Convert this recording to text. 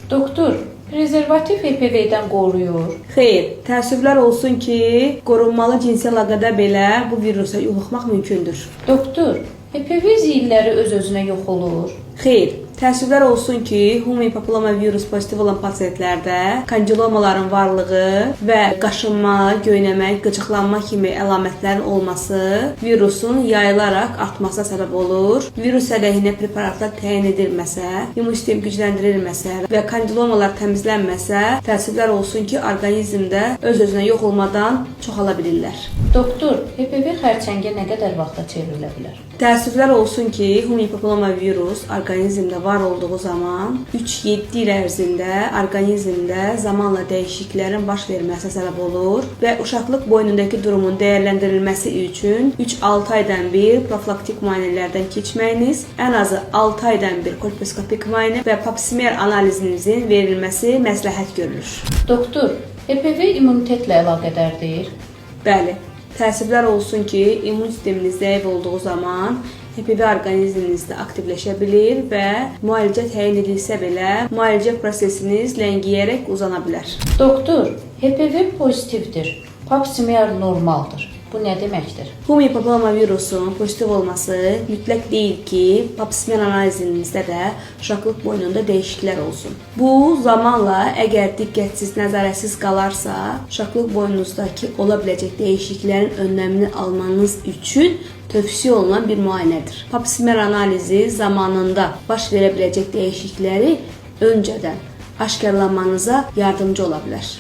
Doktor, prezervativ HPV-dən qoruyur? Xeyr, təəssüflər olsun ki, qorunmalı cinsi əlaqədə belə bu virusa yoluxmaq mümkündür. Doktor, HPV zilləri öz-özünə yox olur? Xeyr, təəssüflər olsun ki, human papilloma virus pozitiv olan pasientlərdə kondilomaların varlığı və qaşınma, göynəmə, qıcıqlanma kimi əlamətlərin olması virusun yayılaraq artmasına səbəb olur. Virus əleyhinə preparatlar təyin edilməsə, immun sistem gücləndirilməsə və kondilomalar təmizlənməsə, təəssüflər olsun ki, orqanizmdə öz-özünə yox olmadan çoxala bilirlər. Doktor, HPV xərçəngə nə qədər vaxta çevrilə bilər? Təəssüflər olsun ki, human papilloma virus orqanizmdə var olduğu zaman 3-7 il ərzində orqanizmdə zamanla dəyişikliklərin baş verməsinə səbəb olur və uşaqlıq boynundakı durumun dəyərləndirilməsi üçün 3-6 aydan bir profilaktik müayinələrdən keçməyiniz, ən azı 6 aydan bir kolposkopik müayinə və pap smear analizinizin verilməsi məsləhət görülür. Doktor, HPV immunitetlə əlaqədardır? Bəli. Təəssüflər olsun ki, immun sisteminiz zəif olduğu zaman HPV orqanizminizdə aktivləşə bilir və müalicə təyin edilsə belə, müalicə prosesiniz ləngiyərək uzana bilər. Doktor, HPV pozitivdir. Pap smear normaldır. Bu nə deməkdir? Human papilloma virusunun pozitiv olması mütləq deyil ki, pap smear analizinizdə də uşaqlıq boynunda dəyişikliklər olsun. Bu zamanla əgər diqqətsiz, nəzarətsiz qalarsa, uşaqlıq boynunuzdakı ola biləcək dəyişikliklərin önləmini almanız üçün tövsiyə olunan bir müayinədir. Pap smear analizi zamanında baş verə biləcək dəyişiklikləri öncədən aşkarlamanıza yardımcı ola bilər.